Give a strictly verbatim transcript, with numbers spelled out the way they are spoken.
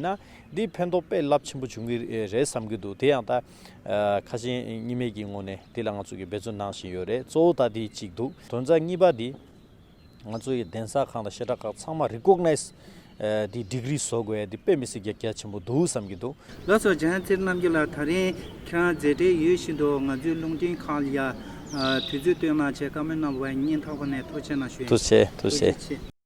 ཡིན་ན་འདི་ཕན་ཐོགས་དཔེ་རླབས་ཆེན་པོ་བྱུང་གི་རེད་བསམ་གྱི་འདུག་དེ་ཡང་ད་ཁ་ཞེ་གཉིས་མེད་ཀྱི་ངོས་ནས་འདི་ལ་ང་ཚོ་གི་འབད་བརྩོན་གནང་བཞིན་ཡོད་རེད། གཙོ་བོ་ད་འདི་གཅིག་འདུག་དོན་རྩ་གཉིས་པ་འདི། ང་ཚོ་ཡི་གདན་ས་ཁག་དང་བཤད་གྲྭ་ཁག་ཚང་མ་རི་ཀོག་ནའི་སི་དེ་ཌིག་རི་བཟོ་དགོས་ཡ་དེ་དཔེ་མི་སྲིད་རྒྱ་རྒྱ་ཆེན་པོ་འདུག་བསམ་གྱི་འདུག་ལགས་སོ། འཇམ་དབྱངས་ཚེ་རིང་རྣམ་རྒྱལ་ལགས། ད་རིང་ཁྱེད་རང་མཛད་བྲེལ་ཡོད་བཞིན་དུ་ང་ཚོའི་རླུང་འཕྲིན་ཁང་ལ་ཡ་དུས་ཚོད་བཏོན་གནང་བྱས་བཀའ་མོལ་གནང་བ་སྙིང་ཐག་པ་ནས་ཐུགས་རྗེ་གནང་ཞུ་ཡ། ཐུགས་རྗེ་ཆེ། ཐུགས་རྗེ་ཆེ།